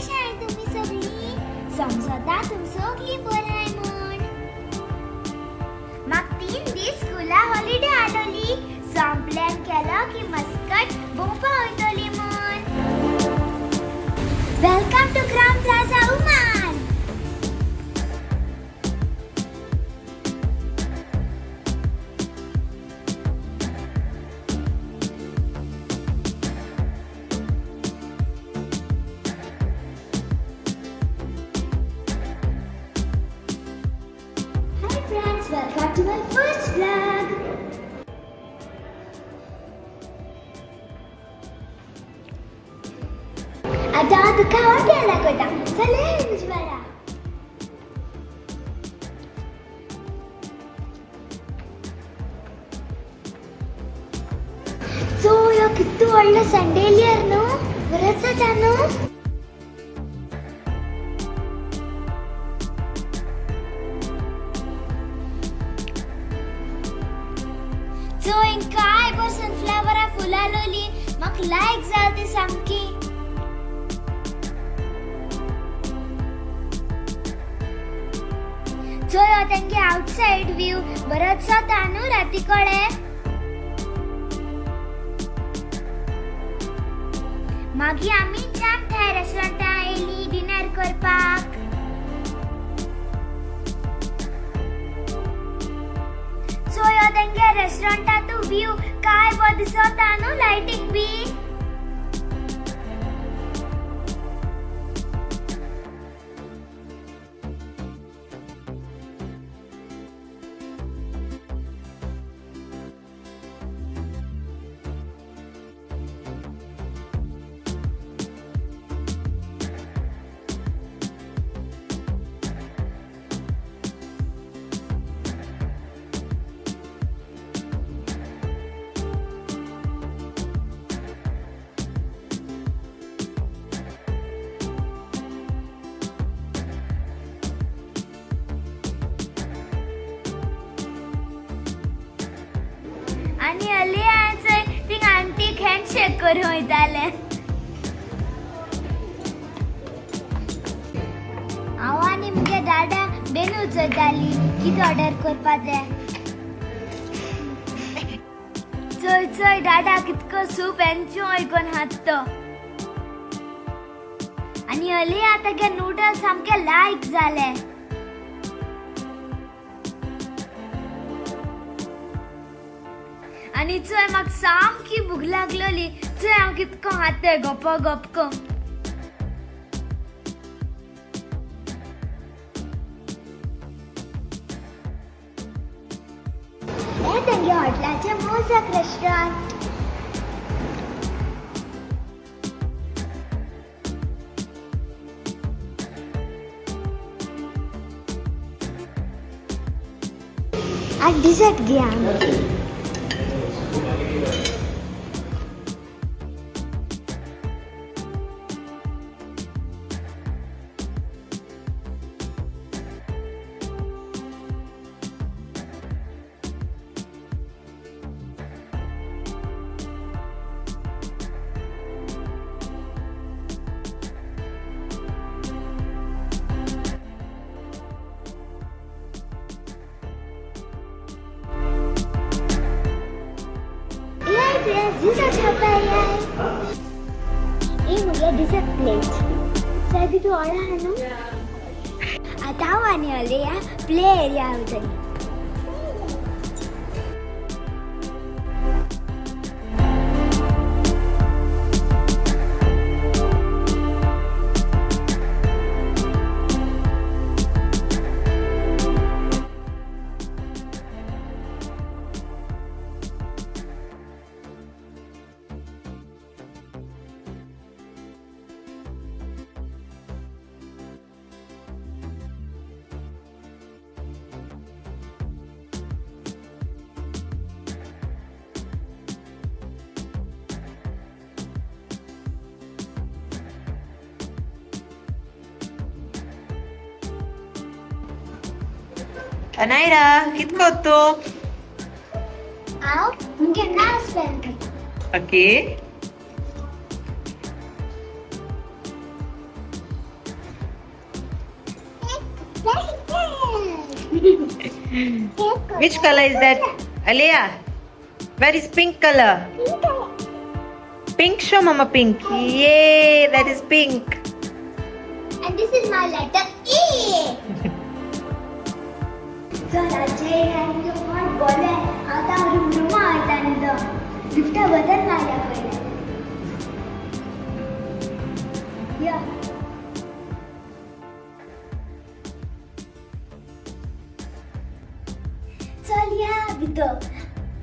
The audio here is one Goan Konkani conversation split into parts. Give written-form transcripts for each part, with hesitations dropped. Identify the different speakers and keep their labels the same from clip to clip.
Speaker 1: कशें तुमी सगळीं? समजता तुम सगळीं बराय म्हूण. म्हाका 3 दीस स्कुला हॉलिडे आसलोली, सो हांव प्लॅन केलो की मस्कट भोंवपा वयतली म्हूण. Welcome to Crowne Plaza Oman. Hi friends, welcome to my first vlog. आतां हांव तुका हॉटेल दाखयता, चल म्हजे बारा. चोय, कितू व्हडलो संडेलियर न्हू, बरोच जाता न्हू. चोय, काय बरो सनफ्लावरा फुलां लोली, म्हाका लायक जाल ती सामकी. चोय हो तेंगे आउटसाइड व्यू, बरोच जाता न्हू राती कडेन. मागीर आमी चाम थाय रेस्टॉरंटां येयली डिनर करपाक. चोय हो तेंगे रेस्टॉरंटाचो व्यू, काय बरो दिसता न्हू, लायटींग बी. आनी हली चोय, थिंग आंटीक हँडशेक करूं वयताले. हांव आनी मुगे दादा मेनू चोयताली कितें ऑर्डर करपा तें. चोय चोय, दादा कितको सूप एन्जॉय करून खात तो. आनी हली आतां गे नूडल्स सामके लायक जाले. आनी चोय, म्हाका सामकी भूक लागलोली. चोय, हांव कितको खाताय गप गप करून. हें तेंगे हॉटेलाचें मोजक रेस्टॉरंट. आनी डिजर्ट घेया आमी. डिजर्ट खावपा. ही मुगे डिजर्ट प्लेट. सारकी तूं ऑर्डर आहा न्हू. आतां हांव आनी अलिया प्ले एरिया वयतली.
Speaker 2: अनायरा, कित करतो?
Speaker 1: हांव मुगे नांव स्पेल करता.
Speaker 2: Okay. Which color is that? Aliyah, where is pink color? Pink, show mama pink. Yay, that is pink.
Speaker 1: And this is my letter E. चल आजे आमगे कोण बोले आतां रूम रुमा वयता न्ही तो लिफ्टा बदल मारया पयलें. यो. चल या भितर.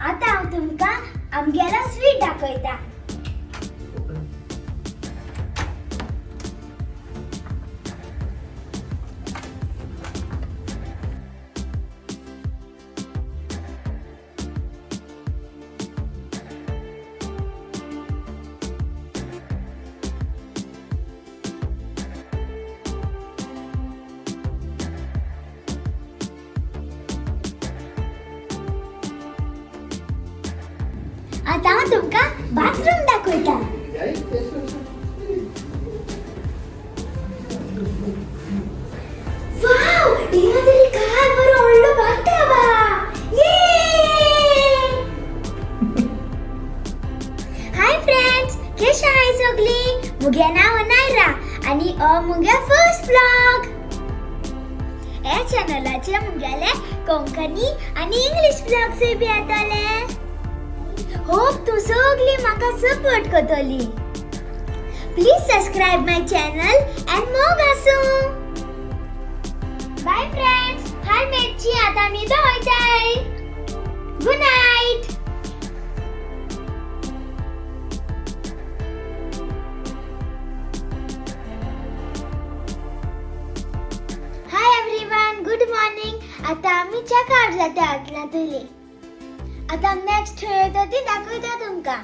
Speaker 1: आतां हांव तुमकां आमगेलो स्वीट दाखयता. आतां हांव तुमकां बाथरूम दाखयता. वाव, हिंगा तरी काय बरो व्हडलो बाथटब हा. ये! हाय फ्रेंड्स, केश आहाय सगळीं? मुगे नांव अनायरा आनी हो मुगे फर्स्ट ब्लॉग. ह्या चॅनलाचेर मुगेले कोंकणी आनी इंग्लीश ब्लॉग्सूय बी येतले. होप तूं सगळीं म्हाका सपोर्ट करतली. Please subscribe my channel and मोग आसूं. बाय फ्रेंड्स, हाय मेळची आतां आमी वयताय. Good night. Hi everyone, good morning. आतां आमी चॅक आउट जाता हॉटेलांतली. आतां नेक्स्ट खंय वयता ती दाखयता तुमकां.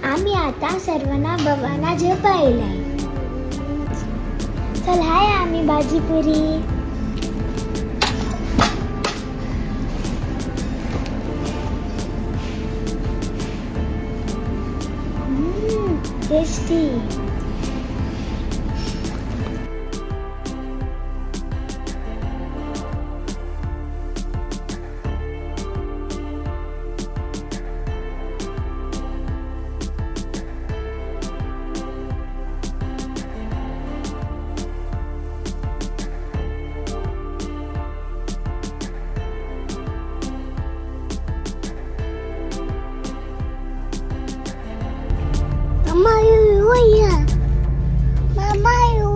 Speaker 1: आमी आतां सर्वना भवना जेवपा येयलाय. चल हाय आमी भाजी पुरी. Tasty. Mama, you Mama, you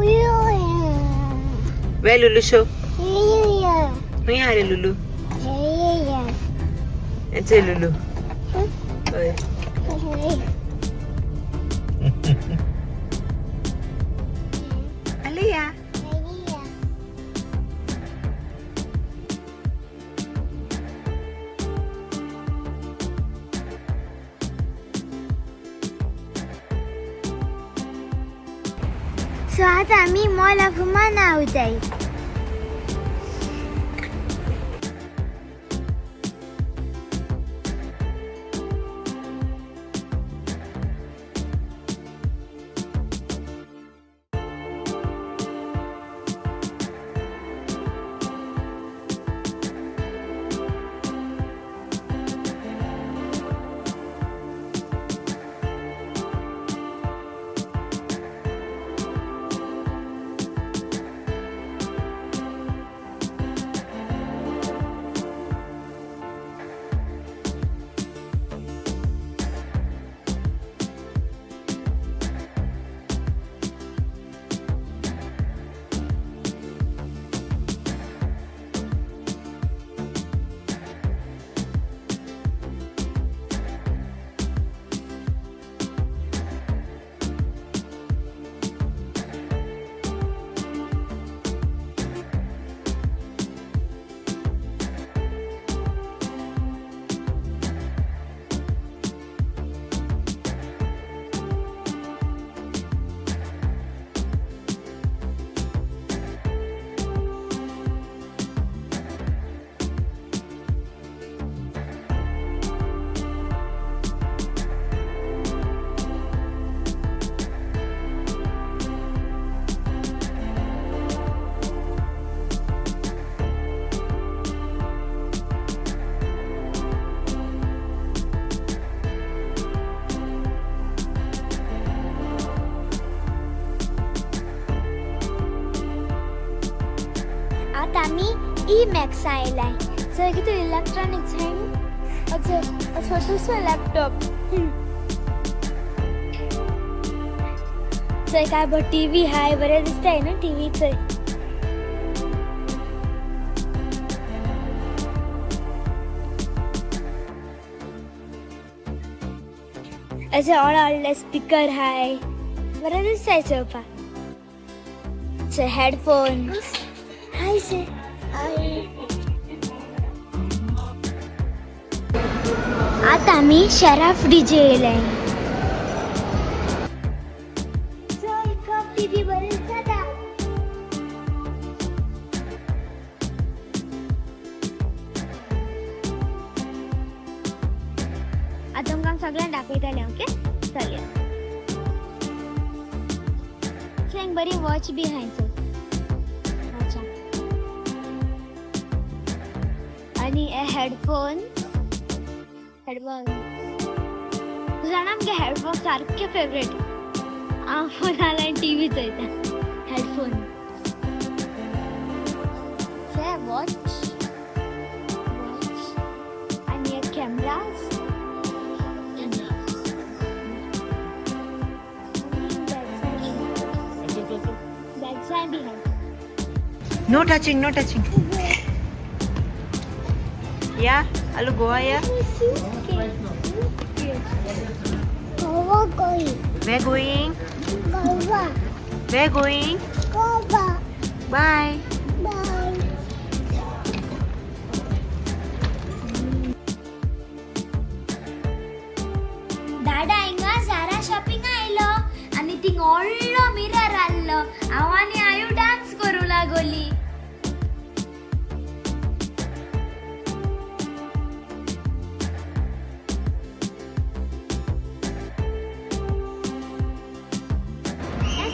Speaker 2: Where Lulu show?
Speaker 1: Yeah.
Speaker 2: खंय हा रे लुलू?
Speaker 1: Yeah.
Speaker 2: हेचे लुलू. हय. Aliyah.
Speaker 1: आतां आमी मॉल ऑफ ओमाना वताय. आतां आमी ई मॅक्सा आयलाय. चोय कितें इलेक्ट्रॉनिक्स हाय न्हू. अच्छा छोटूसो लॅपटॉप. चोय काय बरो टीव्ही हाय, बरें दिसताय न्हू टीव्ही चोय. अशें व्हडले व्हडले स्पिकर हाय, बरें दिसताय चोवपाक. चोय हेडफोन्स हाय से. आतां आमी शराफ डीजे येयलाय. चोय कॉफी बी बरें जाता. आतां तुमकां सगळ्यांक दाखयतलें. ओके चलया. चोय बरी वॉच बी आहाय चोय. वॉचा आनी हे हेडफोन्स. हेडफोन्स जाणा आमगे हेडफोन सारके फेवरेट. हांव फोनार टीव्ही चोयता. हेडफोन हे वॉच वॉच आनी हे कॅमरास. That side behind.
Speaker 2: No touching, no touching. Yeah, Alu Goa, yeah.
Speaker 1: Goa going.
Speaker 2: Where going?
Speaker 1: Goa.
Speaker 2: Where going?
Speaker 1: Goa.
Speaker 2: Bye.
Speaker 1: Bye. दादा हिंगा झारा शॉपिंग आयलो आनी थिंग व्हडलो मिरर आहलो. हांव आनी आयू डान्स करूं लागोली.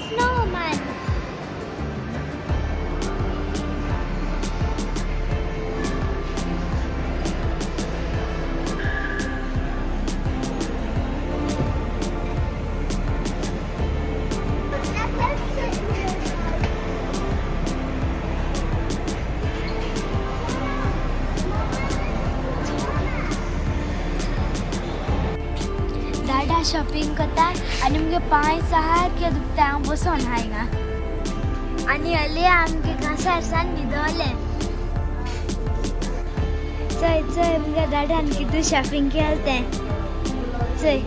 Speaker 1: Snowman. Dada shopping करता आनी मुगे पांय सारके दुखता. हांव बसोन आहा हिंगा आनी हले आमगे घांसार सान न्हिदोलें. चोय चोय मुगे दादान कितू शॉपिंग केलें तें चोय.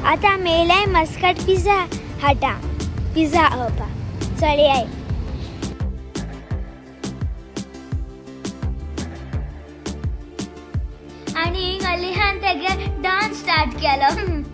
Speaker 1: आतां आमी येयलाय मस्कट पिझ्झा हटा. पिझ्झा खावपाक. चलयाय. आनी अलिहान तेगे डान्स स्टार्ट केलो.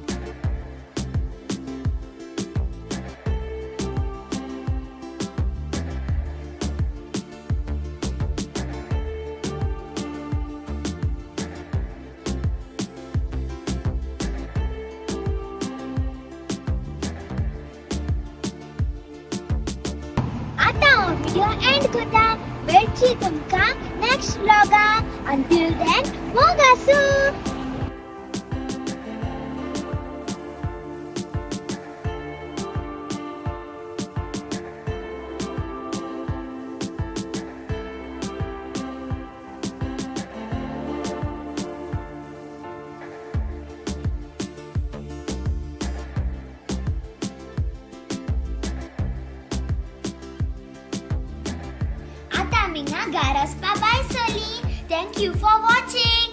Speaker 1: आता हांव व्हिडिओ एंड करता. मेळची तुमकां नेक्स्ट व्लॉगान. अंटील then, मोग आसूं. आता आमी ना घरा वचपा भायर सरली. Thank you for watching.